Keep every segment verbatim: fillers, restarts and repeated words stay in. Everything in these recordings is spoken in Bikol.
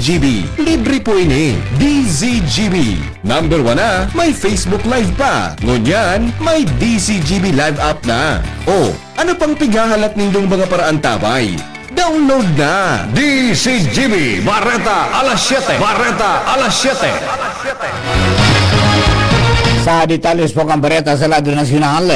G B. Libre po ini. D Z G B. Number one na, may Facebook Live pa. Ngunyan, may D Z G B Live app na. O, ano pang pighahalat nindong mga paraantabay? Download na! D Z G B, Bareta alas siyete. Bareta alas siyete. Sa detalles po kan bareta sa lado nasyonal,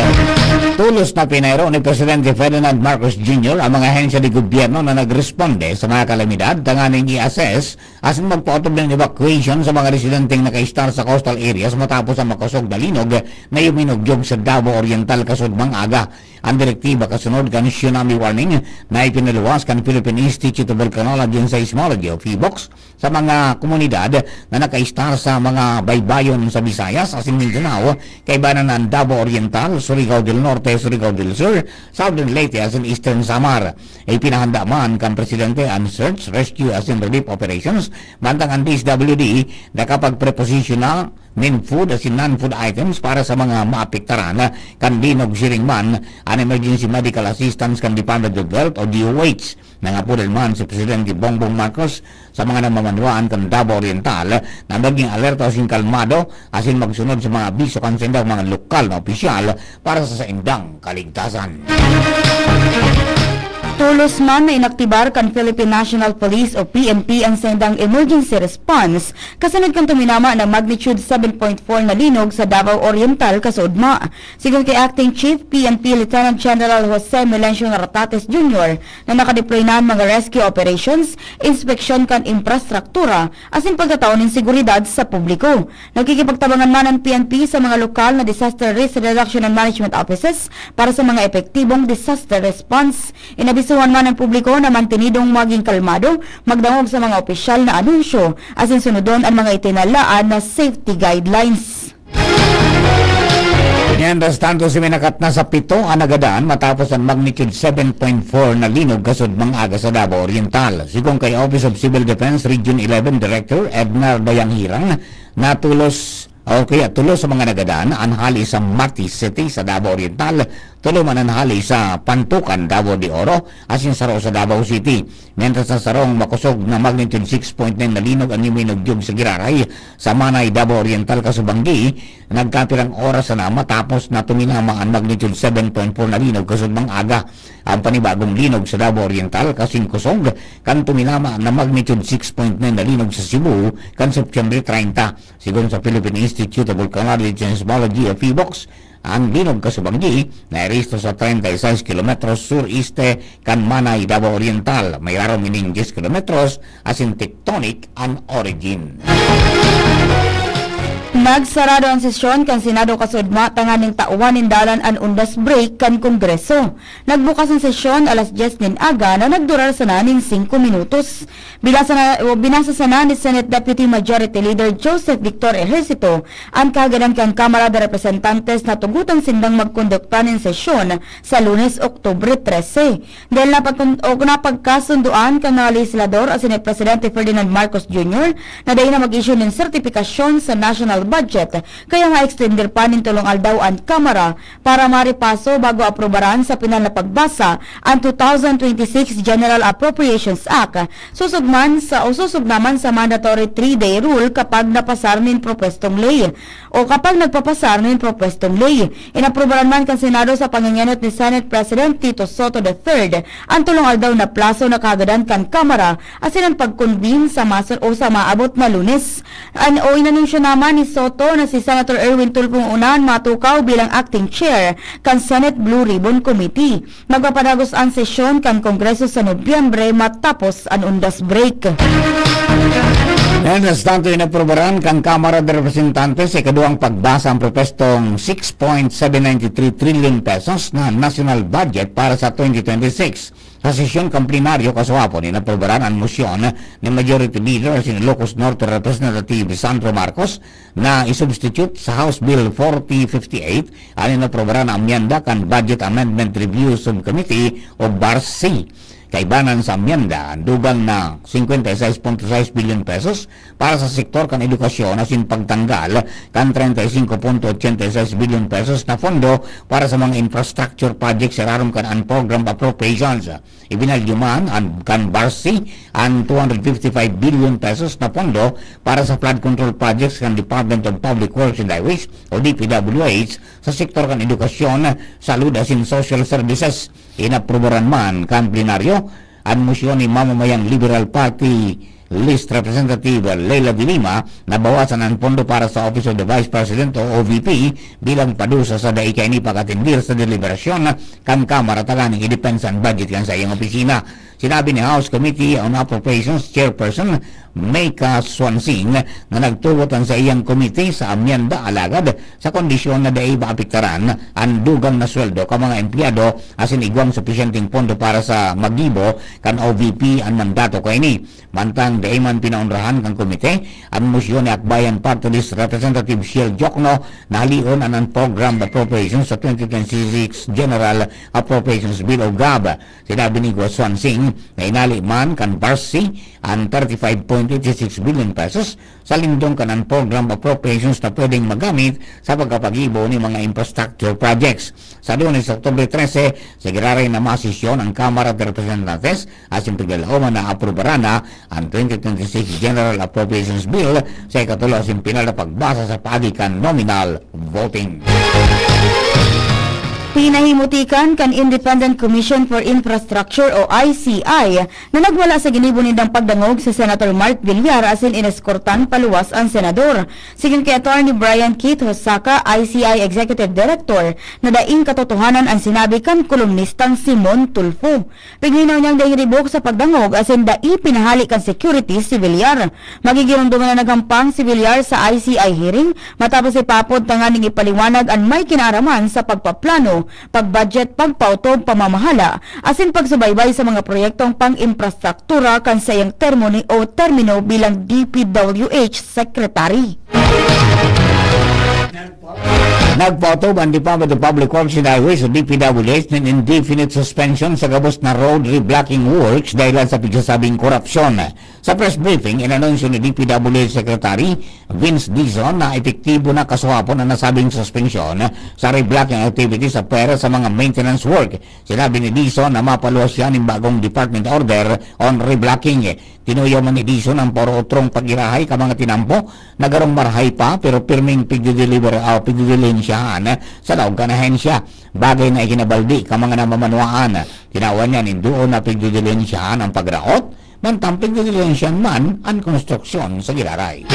tulos na pinayro ni Presidente Ferdinand Marcos Junior ang mga ahensya de gobyerno na nagresponde sa mga kalamidad tanganing i-assess asin magpautod nin evacuation sa mga residenteng nakaistar sa coastal areas matapos ang makosog na linog na yuminugyog sa Davao Oriental kasudmang aga. Ang direktiba kasunod kan tsunami warning na ipinaluwas kan Philippine Institute of Volcanology and Seismology o PHIVOLCS sa mga komunidad na nakaistar sa mga baybayon sa Visayas asin Mindanao, kaiba na ang Davao Oriental, Surigao del Norte, Surigao del Sur, Southern Leyte asin Eastern Samar. Ipinahanda man kan Presidente an search, rescue asin relief operations, mantang an D S W D nakapagpreposisyon na nin food asin non-food items para sa mga maapektaran kan linog. Siring man, an emergency medical assistance kan Department of Health o D O H. Nangapodan man si Presidente Bongbong Marcos sa mga namamanwaan kan Davao Oriental na maging alerto asin kalmado asin magsunod sa mga abiso kan saindang mga lokal na opisyal para sa saindang kaligtasan. Tolos man na inaktibar kan Philippine National Police o P N P ang saindang emergency response kasunod kan tuminama na magnitude seven point four na linog sa Davao Oriental kasuodma. Sigon kay Acting Chief P N P Lieutenant General Jose Melencio Naratates Junior na nakadeploy na an mga rescue operations, inspeksyon kan infrastruktura, asin pagtatao nin seguridad sa publiko. Nakikipagtabangan man an P N P sa mga lokal na disaster risk reduction and management offices para sa mga epektibong disaster response. Inabisohan man ang publiko na mantenidong maging kalmado, magdangog sa mga opisyal na anunsyo, asin sunodon an mga itinalaan na safety guidelines. Mientras tanto, suminakat na sa pito an nagadan matapos an magnitude seven point four na linog kasudmang aga sa Davao Oriental. Sigon kay Office of Civil Defense Region eleven Director Ednar Dayanghirang, natulos o kaya tulo sa mga nagadan an hale sa Mati City sa Davao Oriental, tulo man an hale sa Pantukan, Davao de Oro, asin saro sa Davao City. Mientras na sarong makosog na magnitude six point nine na linog an yuminugyog sa giraray sa Manay, Davao Oriental, kasubanggi, nagkapirang oras na matapos na tuminama an magnitude seven point four na linog kasudmang aga. Ang panibagong linog sa Davao Oriental kasing kosog kan tuminama na magnitude six point nine na linog sa Cebu kan Setyembre treinta. Sigon sa Philippine Institute of Volcanology and Seismology o PHIVOLCS, ang linog kasubanggi nairehistro sa treinta y seis kilometros sur-este kan Manay, Davao Oriental. May rarom ining diyes kilometros asin tectonic an origin. Nagsarado an sesyon kan Senado kasuodma tanganing tawan nin dalan an undas break kan Kongreso. Nagbukas an sesyon alas dyes nin aga na nagdurar sana nin singko minutos. Binasa na, o binasa sana ni Senate Deputy Majority Leader Joseph Victor Ejercito an kahagadan kan Kamara de Representantes na tugotan sindang magkondukta nin sesyon sa Lunes, Oktubre trese. Dahil napagkon-, o napagkasundoan kan mga legislador asin ni Presidente Ferdinand Marcos Junior na dai na mag-issue nin sertipikasyon sa national budget, kaya ma-extender pa nin tolong aldaw an Kamara para maripaso bago aprobaran sa pinal na pagbasa an two thousand twenty-six General Appropriations Act. Susog man sa, o susog naman sa mandatory three-day rule kapag napasar nin propwestong ley, o kapag nagpapasar nin propwestong ley. Inaprobaran man kan Senado sa pangengenot ni Senate President Tito Sotto the third an tolong aldaw na plaso na kahagadan kan Kamara asin an pag-convene sa masun-, o sa maabot na Lunes. An, o inanunsyo naman ni Sotto na si Senator Erwin Tulfo ngona an matukaw bilang acting chair kan Senate Blue Ribbon Committee. Magpapadagos an sesyon kan Kongreso sa Nobyembre matapos an undas break. Mientras tanto, inaprobaran kan Kamara de Representantes sa ikaduwang pagbasa ang propwestong six point seven nine three trillion pesos na national budget para sa twenty twenty-six. Sa sesyon kan plenaryo kasuhapon, inaprobaran an mosyon ni Majority Leader asin Ilocos Norte Representative Sandro Marcos na isubstitute sa House Bill forty fifty-eight an inaprobaran na amyenda kan Budget Amendment Review Subcommittee o BARC. Kaibanan sa amyenda, dugang na singkwenta y sais punto sais bilyon pesos para sa sektor kan edukasyon asin pagtanggal kan treinta y cinco punto ochenta y seis bilyon pesos na pondo para sa mga infrastructure projects sa irarom kan unprogrammed appropriations. Ibinalyo man an, kan BARSI an two hundred fifty-five billion pesos na pondo para sa flood control projects kan Department of Public Works and Highways o D P W H sa sektor kan edukasyon, salud asin social services. Inaprubaran man kan plenaryo an mosyon ni mamamayang Liberal Party List Representative Leila de Lima na bawasan an pondo para sa Office of the Vice President o O V P bilang padusa sa dai kaini pag-atendir sa deliberasyon kan Kamara tanganing idepensa an budget kan saiyang opisina. Sinabi ni House Committee on Appropriations Chairperson Mika Swansing na nagtugot an saiyang komite sa amyenda alagad sa kondisyon na dai maapektaran an dugang na sweldo kan mga empleyado asin igwang supisyenteng pondo para sa magibo kan O V P an mandato kaini. Mantang dai man pinaonrahan kan komite an mosyon ni Akbayan Party List Representative Shell Jokno na halion an unprogrammed appropriations sa twenty twenty-six General Appropriations Bill o gab. Sinabi ni Guo Swansing na inali man kan BARSI an thirty-five point eighty-six billion pesos sa lindong kan unprogrammed appropriations na pwedeng magamit sa pagkapagibo ni mga infrastructure projects. Sa Lunes, Oktubre trese, sa giraray na masesyon ang Kamara de Representantes asin piglalauman na aprubaran na an twenty twenty-six General Appropriations Bill sa ikatulo asin pinal na pagbasa sa paagi kan nominal voting. Pinahimutikan kan Independent Commission for Infrastructure o I C I na nagwala sa ginibo nindang pagdangog si Senator Mark Villar asin ineskortan paluwas an senador. Sigon ki Attorney Brian Keith Hosaka, I C I Executive Director, na daing katotohanan an sinabi kan kolumnistang si Mon Tulfo. Piglinaw niyang dai ribok sa pagdangog asin dai pinahale kan security si Villar. Magigiromdoman na naghampang si Villar sa I C I hearing matapos ipaapod tanganing ipaliwanag an may kinaaraman sa pagpaplano, pagbudget, pagpautob, pamamahala, asin pagsubaybay sa mga proyektong pang-imprastruktura kan saiyang termo ni, o termino bilang D P W H Secretary. Nagpautob an Department of Public Works and Highways o D P W H nin indefinite suspension sa gabos na road reblocking works dahilan sa pigsasabing korupsyon. Sa press briefing, inanunsyo ni D P W H Secretary Vince Dizon na epektibo na kasuhapon an nasabing suspensyon sa reblocking activity sa pwera sa mga maintenance work. Sinabi ni Dizon na mapaluwas siya nin bagong department order on reblocking. Tinuya man ni Dizon an porotrong pagirahay kan mga tinampo na garong marahay pa pero pirming pigdideliver, ah, pigdidilihensyahan sa laog kan ahensya. Bagay na ikinabaldi kan mga namamanwaan. Tinawan niya nin duon na pigdidilihensyahan an pagraot, mantang pigdidilihensyahan man an konstruksyon sa giraray.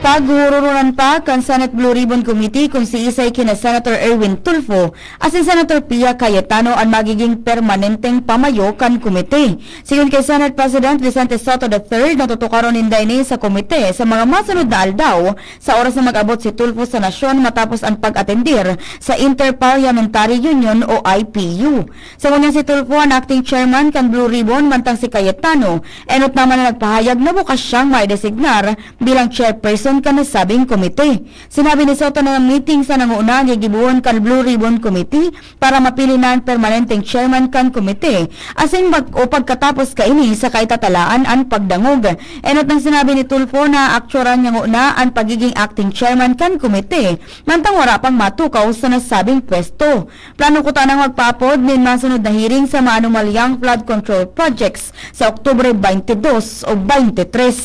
Paghuhururonan pa kan Senate Blue Ribbon Committee kung siisay kina Senator Erwin Tulfo asin Senator Pia Cayetano an magiging permanenteng pamayo kan komite. Sigon kay Senate President Vicente Sotto the third, natutukaron ninda ini sa komite sa mga masunod na aldaw, sa oras na mag-abot si Tulfo sa nasyon matapos an pag-atendir sa Interparliamentary Union o I P U. Sa ngunyan si Tulfo an acting chairman kan Blue Ribbon, mantang si Cayetano, enot naman na nagpahayag na bukas siyang maidesignar bilang chairperson kan nasabing komite. Sinabi ni Sotto na ang meeting sa nanguna gigibohon kan Blue Ribbon Committee para mapili na an permanenteng chairman kan komite, asin mag-, o pagkatapos kaini saka itatalaan an pagdangog. Enot nang sinabi ni Tulfo na aaktuaran niya nguna an pagiging acting chairman kan komite, mantang wara pang matukaw sa nasabing pwesto. Plano kuta nang magpaapod nin masunod na hearing sa maanomalyang flood control projects sa Oktubre twenty-two o twenty-three.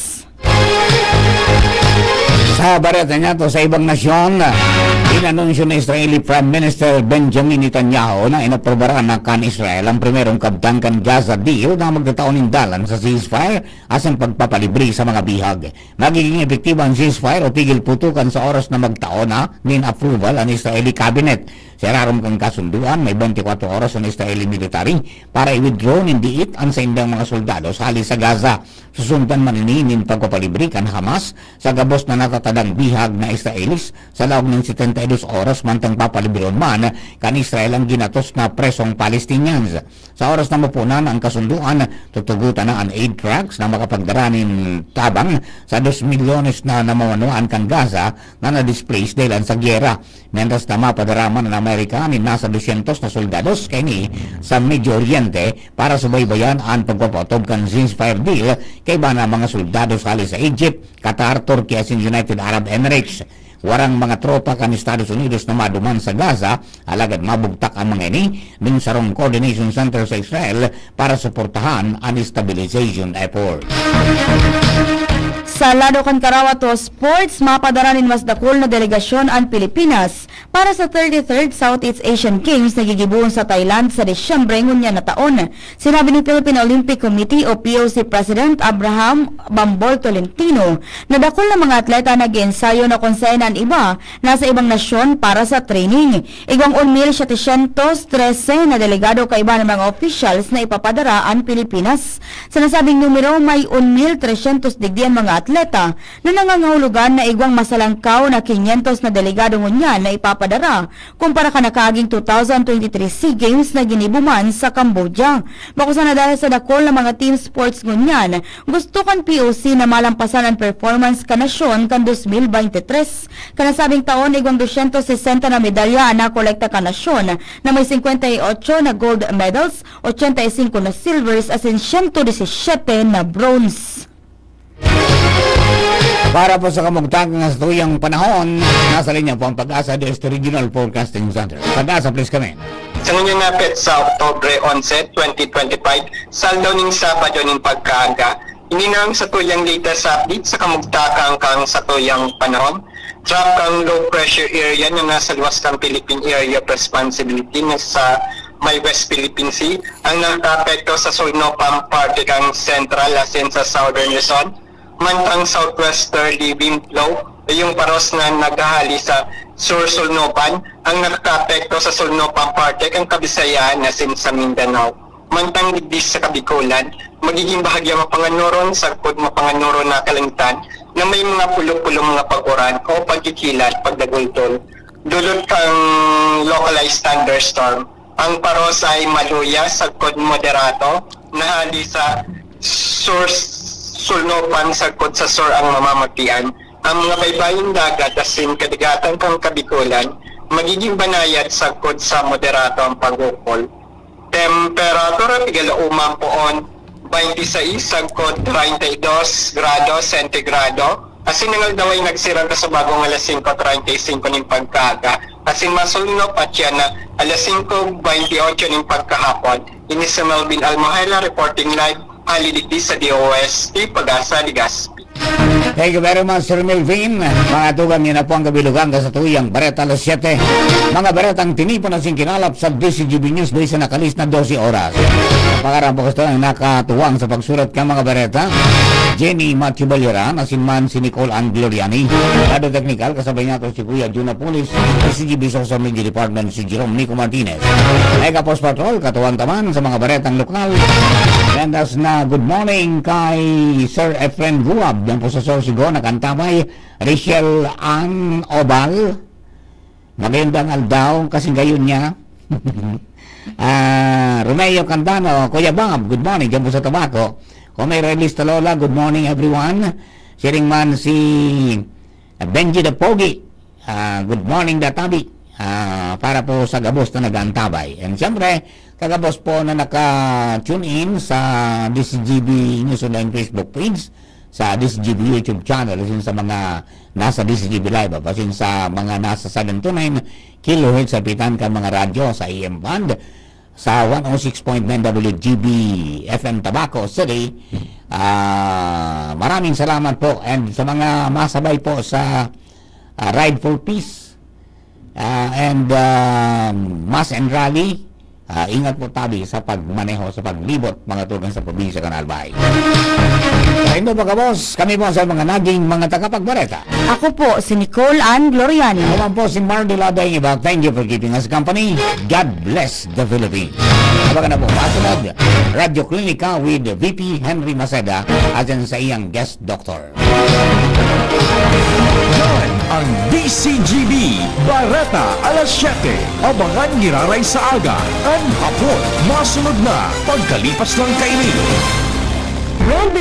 Sa bareta niya to sa ibang nasyon, inanunsyo ni Israeli Prime Minister Benjamin Netanyahu na inaprobaran na kan Israel ang primerong kabtang kan Gaza deal na magtatao nin dalan sa ceasefire asin pagpapalibre sa mga bihag. Magiging epektibo ang ceasefire o tigil putukan sa oras na magtao na nin approval an Israeli cabinet. Sa irarom kan kasunduan, may twenty-four oras an Israeli military para i-withdraw nin diit an saindang mga soldados hali sa Gaza. Susundan man ini nin pagpapalibre kan Hamas sa gabos na natataw sadang bihag na Israelis sa laog nin setenta y dos oras mantang papalibiron man kan Israel ang ginatos na presong Palestinians. Sa oras na mapunan ang kasunduan, tutugotan na an aid trucks na makapagdara nin tabang sa dos milyones na namamanwaan kan Gaza na na-displace dahilan sa giyera. Mientras na mapadara man an Amerika nin nasa dosyentos na soldados kaini sa Medio Oriente para subaybayan an pagpapaotob kan ceasefire deal kaiba na mga soldados hali sa Egypt, Qatar, Turkey asin United Arab Emirates. Warang mga tropa kan Estados Unidos na maduman sa Gaza, alagad mabugtak ang mga ini nin sarong coordination center sa Israel para suportahan an stabilization effort. Sa lado kan karawat o sports, mapadara nin mas dakul na delegasyon an Pilipinas para sa thirty-third Southeast Asian Games na gigibohon sa Thailand sa Disyembre ngunyan na taon. Sinabi ni Philippine Olympic Committee o P O C President Abraham Bambol Tolentino na dakul na mga atleta nag-eensayo na kung saen an iba nasa ibang nasyon para sa training. Igwang un mil setecientos trese na delegado kaiba ng mga officials na ipapadara an Pilipinas. Sa nasabing numero, may un mil tresyentos digdi an mga atleta na nangangahulugan na igwang masalangkaw na kinyentos na delegado ngunyan na ipapadara kumpara kan nakaaging two thousand twenty-three SEA Games na ginibo man sa Cambodia. Bako sana dahil sa dakul na mga team sports ngunyan, gusto kan P O C na malampasan an performance kan nasyon kan dos mil bente tres. Kan nasabing taon, igwang dosyentos sesenta na medalya an nakolekta kan nasyon, na may singkwenta y otso na gold medals, ochenta y singko na silvers, asin siyento disisiyete na bronze. Para po sa kamugtakan na satuyang panahon, nasa linya po ang Pag-asa Deste Regional Forecasting Center. Pag-asa, please come in. Sa ngunyan nga petsa, Oktubre onse, twenty twenty-five, sa aldaw nin Sabado nin pagkaaga, ini na ang satuyang latest update sa kamugtakan kan satuyang panahon. Tropical low pressure area na nasa luwas kan Philippine Area of Responsibility na sa may West Philippine Sea ang nakaapekto sa sulnopan parte kan Central asin sa Southern Luzon, mantang southwesterly wind flow o yung paros na naghahali sa sur-sulnopan ang nakakaapekto sa sulnopan parte kan Kabisayan asin sa Mindanao. Mantang digdi sa Kabikolan, magiging bahagyang mapanganuron sagkod mapanganuron na kalangitan na may mga pulo-pulo mga pag-uran o pagkikilat, pagdagultol, dulot kan localized thunderstorm. Ang paros ay maluya sagkod moderato na hali sa sur-sulnopan sagkod sa sur ang mamamagian. Ang mga baybayong dagat asin kadagatan kan Kabikolan magiging banayad sagkod sa moderato ang pag-ukol. Temperatura, pigala-uman poon, twenty-six sagkod treinta y dos grado sentigrado. Asin ang aldaw ay nagsirang kasabagong alas singko treinta y singko nin pagkaaga. Asin masulnop at yan na alas singko bentiocho nin pagkahapon. Ini si Melvin Almohela reporting live, hali digdi sa D O S T Pag-asa, Legazpi. Thank you very much, Sir Melvin. Mga tugang, yan na po ang kabilugan ka sa tuyang Bareta alas siyete. Mga baretang tinipon asin kinalap sa D C G B News Day sa nakalis na dose oras. Pagarapo ko sa nakatuwang sa pagsurat ka, mga bareta, Jenny Matthew Balyeran, asin man si Nicole Ann Gloriani. Lado teknikal, kasabay niya to si Kuya Jun Apulis, D C G B Social Media Department, si Jerome Nico Martinez. Mega Post Patrol, katuwang taman sa mga baretang lokal. Landas na good morning kay Sir Efren Guab, yan po sa Sorsogon, nakantabay. Rachel Ann Obal, magandang aldaw, kasing gayon niya. Ah, Romeo Candano, Kuya Bob, good morning, dyan po sa Tabaco. Kung may release ta Lola, good morning everyone. Siring man si Benji the Pogi, ah, good morning, Databi. Ah, para po sa gabos na nag-aantabay. And siyempre, kagabos po na naka-tune in sa D C G B News Online Facebook page, sa D C G B YouTube channel, asin sa mga nasa D C G B Live, asin sa mga nasa seven two nine kilohertz sa pitan kan mga radyo sa A M band, sa one oh six point nine W G B F M Tabaco City. Ah, maraming salamat po. And sa mga masabay po sa, ah, Ride for Peace, ah, and, ah, Mass and Rally, ah, ingat po tabi sa pagmaneho, sa paglibot, mga tugang sa probinsya kan Albay. Sa Mga boss, kami po sa mga naging mga tagapagbareta. Ako po si Nicole Ann Gloriani. Ako man po si Mardy Laday Ibak. Thank you for keeping us company. God bless the Philippines. Abangan na po, masunod, Radyo Klinika with V P Henry Maceda at yan sa iyang guest doctor. Yan ang D C G B, Bareta alas siyete. Abangan giraray sa aga, an hapon. Masunod na, pagkalipas lang kaini. Ron